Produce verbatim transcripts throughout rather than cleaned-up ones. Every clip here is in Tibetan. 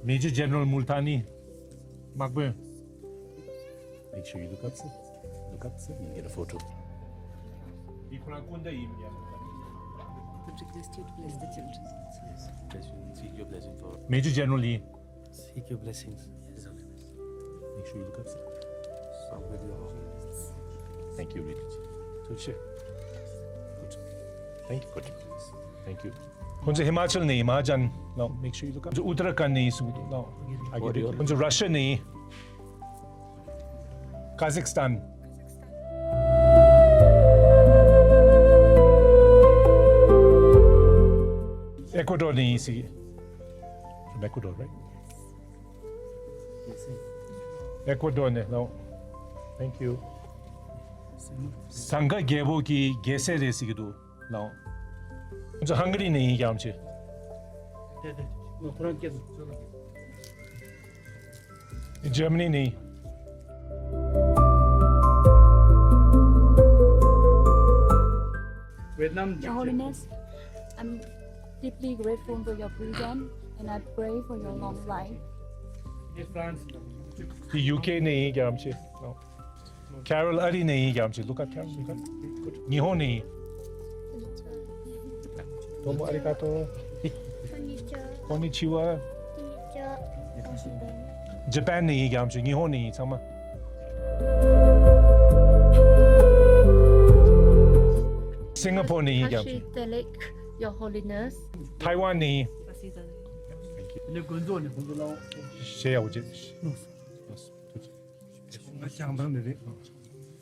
Major General Multani དམག་དཔོན། Make sure you look up, sir. Look up, sir. You get a photo. འདི་ཁོ་རང་སྐུ་ཟླ་ཡིན་ཡ། Would request you to bless the children. Bless you, seek your blessing for Major General Lee. Seek your blessings. Make sure you look up, sir. Thank you, Ridit. Good. Thank you. Good. Thank you. ཁོང་ཚོ་ཧི་མ་ཅལ་ནས་ཡིན། མ་ཧ་ཇན། Now, make sure you look up. ཁོང་ཚོ་ཨུ་ཏ་ར་ཁན་ནས་ཡིན་གསུངས་འདུག། Now, I get it. ཁོང་ཚོ་ར་ཤ་ནས་ཡིན། ཀ་ཟག་སི་ཐན། ཨེ་ཀོ་ཌོར་ནས་ཡིན་ཟེར། From Ecuador, right? ཨེ་ཀོ་ཌོར་ནས། Now, thank you. སང་ག་རྒྱལ་པོ་གི་རྒྱལ་སྲས་རེད་ཟེར་གྱི་འདུག། ལའོ། ཁོང་ཚོ་ཧང་ག་རི་ནས་ཡིན་རྒྱ་མ་ཆེ། དེ་དེ། ང་ཁོ་རང་སྐད་ཆ་ཚོད་ལ། ཇར་མ་ནི་ནས། Vietnam. Your Holiness, I'm deeply grateful for your presence and I pray for your long life. France. ཡུ་ཀེ་ནས་ཡིན་རྒྱ་མ་ཆེ། Carol ཨ་རི་ནས་ཡིན་རྒྱ་མ་ཆེ། Look at Carol, look at. Good. ཉི་ཧོང་ནས་ཡིན། どうもありがとう。こんにちは。こんにちは。ཇ་པན་ནས་ཡིན་རྒྱ་མ་ཆེ། ཉི་ཧོང་ནས་ཡིན་ཚང་མ། སིང་ག་པོར་ནས་ཡིན་རྒྱ་མ་ཆེ། Your Holiness. ཐའེ་ཝན་ནས་ཡིན། ཞེས་ཡག་པོ་བྱེད། ཞང་ཐང་ནས་རེད།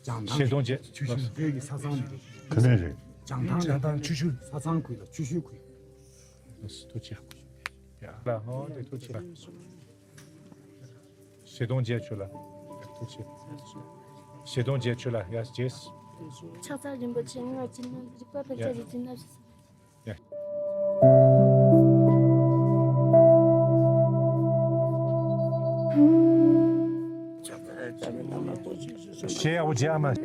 ཞང་ཐང་། ཞེ་སྡང་བྱེད། ཆུ་ཤུར་བོད་ཀྱི་ས་ཚང་ནས་རེད། ག་ནས་རེད། ཞང་ཐང་། ཞང་ཐང་ཆུ་ཤུར། ས་ཚང་ཁུལ་ལ། ཆུ་ཤུར་ཁུལ། ཐུགས་རྗེ་ཆེ། ཡ། ལ་ཧོ་དེ་ཐུགས་རྗེ་ཆེ། ཞེ་སྡང་བྱེད་ཆོག་ལ། ཐུགས་རྗེ་ཆེ། ཞེ་སྡང་བྱེད་ཆོག་ལ། ཡ། རྗེས། ཕྱག་འཚལ་རིན་པོ་ཆེ། ངོ་བོ་ཇི་ལྟར་རིག་པ་དཔེར་ན་རིག་ཅན་ནམ་ཞིག། ཞེས་ཡག་པོ་བྱས་ཨ་མ། ཡག་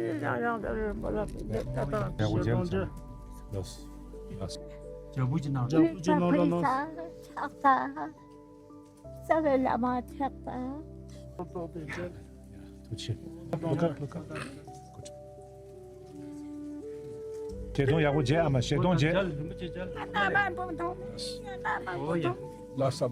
པོ་བྱས། ལོས། ལོས། རྒྱལ་པོ་གྱི་ནང་། རྒྱལ་པོ་གྱི་ནང་དུ་ནོར། ཕྱག་འཚལ། རྩ་བའི་བླ་མ་ཕྱག་འཚལ། ཐུགས་རྗེ་ཆེ། ལོ་ཀ་ལོ་ཀ། ཞེ་སྡང་ཡག་པོ་བྱེད་ཨ་མ། ཞེ་སྡང་བྱེད། ལགས་སོ།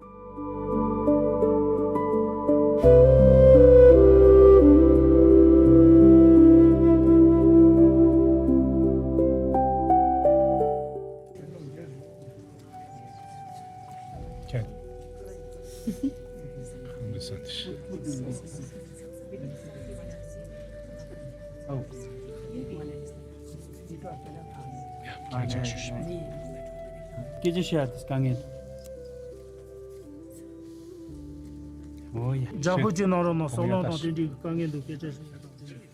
ཁྱེད། འདི་ས་འདི། ཨོ། ཡ། ཁྱེད་ཅག་ཞུ་ཞུ། སྐད་ཆ་བཤད་དེ་དཀའ་ངལ་འདུག། ཨོ་ཡ། རྒྱལ་པོ་གྱི་ནང་རོ་ནང་སོག་ལང་དང་དེ་འདྲའི་དཀའ་ངལ་འདུག། སྐད་ཆ་བཤད་དང་དེ་འདྲའི།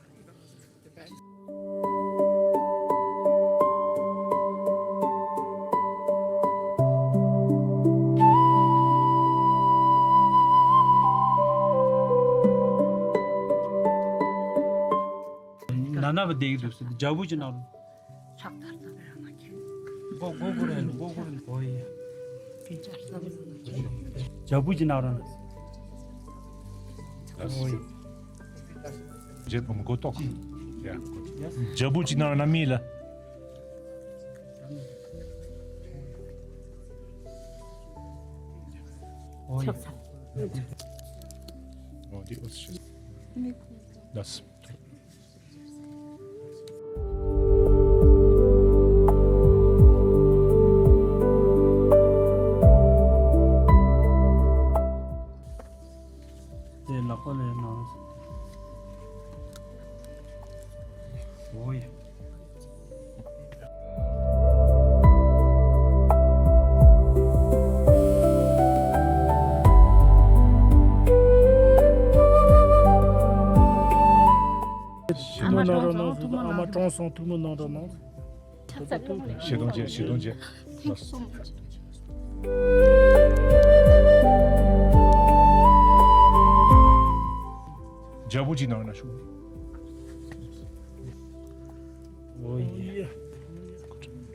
ན་ན་བ་བསྡད་ཀྱི་འདུག་ཟེར། རྒྱལ་པོ་གྱི་ནང་ལ། ཕྱག་དར་དར་ར་མ་ཁྱེར། མགོ་མགོ་སྒུར་ར་མགོ་སྒུར་ར། ཨོ་ཡ། རྒྱལ་པོ་གྱི་ནང་ལ། ཨོ་ཡ། རྗེ་བུ་མགོ་ཏོག། ཡ། རྒྱལ་པོ་གྱི་ནང་ན་མི་ལ། ཨོ་ཡ། ཨོ་དེ་ཨོ་སི། ལགས། དེ་ལག་པ་ལས་ནང་། ཨོ་ཡ། ཐུགས་སྨོན་གནང་རོགས་གནང་། ཨ་མ་གྲོངས་སོང་། ཐུགས་སྨོན་གནང་རོགས་གནང་། ཕྱག་འཚལ། ཞེ་སྡང་བྱེད། ཞེ་སྡང་བྱེད། Thank you so much. རྒྱལ་པོ་གྱི་ནང་ན་ཞུགས། ཨོ་ཡེ། ཨ་མ་གྲོངས་སོང་།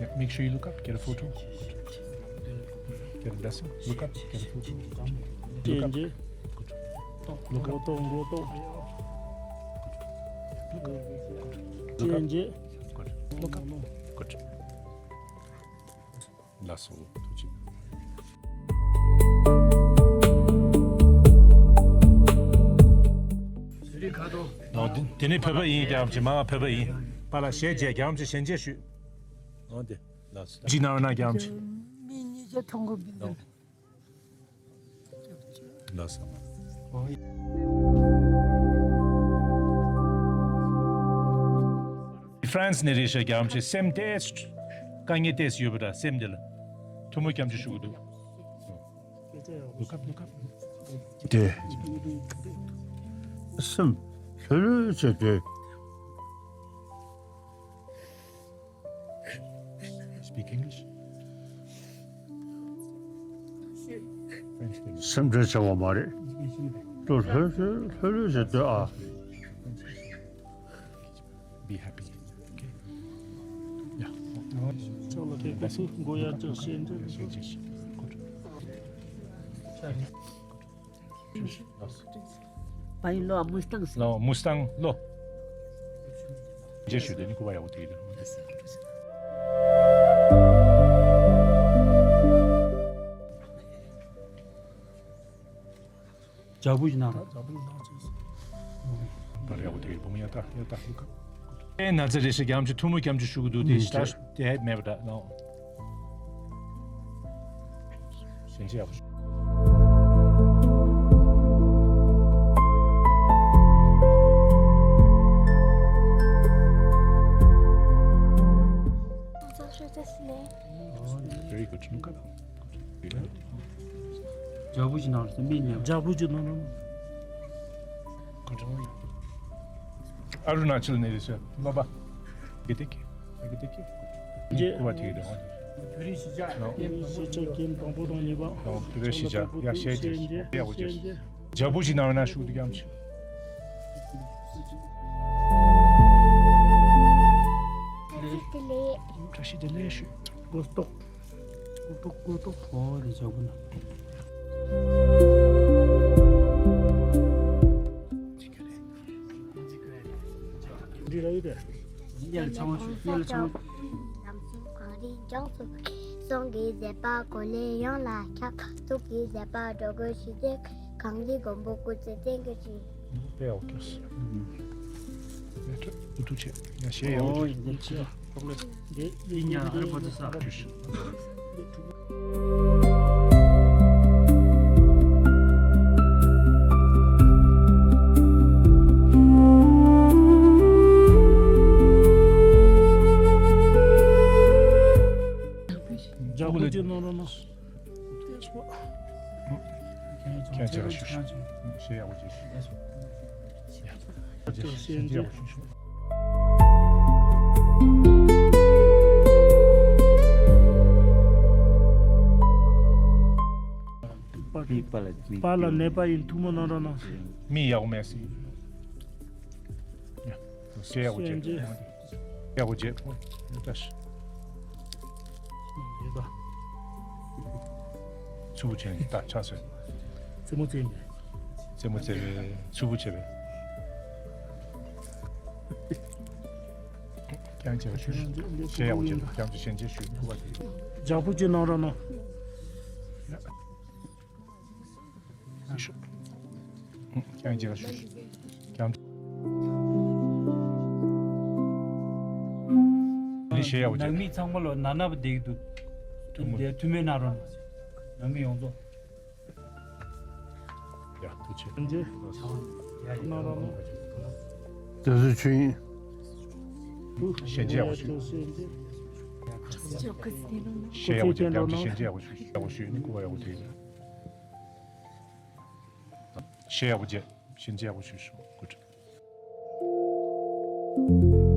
Yeah, make sure you look up, get a photo. Good. Get a blessing. Look up, get a photo. Good. Look up. Good. Look up. Good. Look up. Good. Look up. Good. ལགས་སོ། ཐུགས་རྗེ་ཆེ། ཨོ། དེ་དེ་ནས་བོད་པ་ཡིན། རྒྱ་ཆེ་མ་བོད་པ་ཡིན། པཱ་ལགས་ཞལ་མཇལ། རྒྱ་ཆེ་ཞལ་མཇལ་ཞུས། ཨོ་དེ་ལགས་སོ། ཅི་ན་འོ་ན་རྒྱ་ཆེ། མི་གཉིས་ཀྱི་ཐོང་གོ་བི་ལ། ལགས་སོ། ཧྥ་རན་སི་ནས་རེད་ཤག་རྒྱ་ཆེ། སེམས་ཏོག་ཙམ་དཀའ་ངལ་ཏོག་ཙམ་ཡོད་པ་འདྲ། སེམས་དེ་ལ་ཐུགས་མོ་སྐྱབས་འཇུག་ཞུ་གི་འདུག། ལོ་ཀ་ལོ་ཀ། དེ། སེམས་ལྷོད་ལྷོད་བྱས་ཏེ། Speak English. སེམས་ཁྲལ་བྱ་བ་མ་རེད། ལྷོད་ལྷོད་ལྷོད་ལྷོད་བྱས་ཏེ་ཨ། Be happy. Okay. Yeah. ཅོག་ལ་ཁེ་ཁོ་སུ་མགོ་ཡར་ཅོག་ཤེས་འདྲ། བ་ཡི་ལོ་མུ་སྟང་སི། ལོ་མུ་སྟང་ལོ། རྗེས་ཤུལ་དེ་ནི་སྐུ་པར་ཡག་པོ་དེ་རེད། ཇ་བུ་ཡིན་ན་ར། ཇ་བུ་ཡིན་ན་ཅི། པར་ཡག་པོ་དེ་རེད། བུ་མོ་ཡ་ཏ་ཡ་ཏ་ཧུ་ཀ། ཨེ་ན་ཚ་རེ་ཤི་རྒྱ་ཆེ་ཐུགས་མོ་སྐྱབས་འཇུག་ཞུ་གི་འདུག། དེ་ཤ་དེ་མེད་པ་འདྲ་ནོ། ཞལ་མཇལ་ཡག་པོ་ཞུ། Very good. ཇ་བུ་ཅིག་གནང་རོགས། མི་ཉན། ཇ་བུ་ཅིག་གནང་རོགས། ཨ་རུ་ན་ཅལ་ནས་རེད་ཟེར། ལོ་པ། དགེ་སྡིག་གི། དགེ་སྡིག་གི། རྗེ། ཀུ་བ་ཐིག་རེད། དུས་རིང་གཞིས་ཆགས་ཀེམ་དང་པོ་དང་གཉིས་པ། དུས་རིང་གཞིས་ཆགས་ཡ་ཤེས་རྗེས་ཡ་འོ་རྗེས། ཇ་བུ་ཅིག་གནང་ན་ཤུགས་དུ་རྒྱམ་ཆེ། བཀྲ་ཤིས་བདེ་ལེགས། བཀྲ་ཤིས་བདེ་ལེགས་ཞུ། གོ་རྟོགས། གོ་རྟོགས། གོ་རྟོགས། ཨོ་དེ་ཇ་བུ་ན། འདི་ར་ཡོད་དེ། ཡར་ཚང་མ་ཞུ། ཡར་ཚང་མ། ལམ་སྲོལ་གངས་རི་ལྗོངས་སུ། གསུང་གི་མཛད་པ་གོ་ལའི་ཡང་ལ་ཁྱབ། ཐུགས་ཀྱི་མཛད་པ་འགྲོ་ཀུན་ཞི་བདེ། གངས་རིའི་མགོན་པོ་སྐུ་ཚེ་བརྟན་གྱུར་ཅིག། དཔེ་ཡག་པོ་སྐྱོན་སོང་། ཡ་ཁྲ་འུ་ཐུག་ཆེ། ཡ་ཤེས་ཡག་པོ་ཨོ་ཡིན་ཆེ། འདི་འདི་ཉ་ཨ་ར་པོ་ཏི་ས། ཇ་བུ་ཅིག་གནང་རོགས་གནང་། ཁྱེད་ཅག་ཞུ་ཞུ། ཞེས་ཡག་པོ་ཅིག་ཞུ། ཞེས་ཡག་པོ་ཅིག་ཞུ། པཱ་ལགས་ནད་པ་ཡིན། ཐུགས་སྨོན་གནང་རོགས་གནང་། མི་ཡག་པོ་མེད་སྲིད། ཞེས་ཡག་པོ་ཅིག་ཡག་པོ་བྱེད། ཨོ། ཡག་པོ་བྱེད། ཚུར་བྱས་ནས་ད་ཆགས་སོང་། རྩེད་མོ་རྩེ་ནས། རྩེད་མོ་རྩེ་བའི་ཚུར་བྱས་པའི། ཀྱང་བྱས་པ་ཞུ། ཞེས་ཡག་པོ་བྱེད། ཀྱང་ཅི་ཞན་ཆེ་ཞུ། ཐུབ་པ་དེ། ཇ་བུ་ཅིག་གནང་རོགས་གནང་། ཀྱང་རྗེས་ལ་ཞུ་ཞུ། ཀྱང་། ནི་ཞེས་ཡག་པོ་བྱེད། ནང་མི་ཚང་མ་ལོ་ན་ན་བ་བསྡད་ཀྱི་འདུག་ཐུགས་སྨོན། དེ་ཐུགས་སྨོན་གནང་རོགས་གནང་། ནང་མི་ཡོངས་རྫོགས། ཡ་ཐུགས་རྗེ་ཆེ། ཡ་ཡ་གནང་རོགས་གནང་། དེ་ཚོ་ཆོས་ཡིན། ཞལ་མཇལ་ཡག་པོ་ཞུ། ཞལ་ཡག་པོ་བྱེད། ཀྱང་ཞལ་མཇལ་ཡག་པོ་ཞུ། ཡག་པོ་ཞུ་ནི་སྐུ་པར་ཡག་པོ་དེ། ཞལ་ཡག་པོ་བྱེད། ཞལ་མཇལ་ཡག་པོ་ཞུ་ཞུ། སྐུ་ཁྲིད།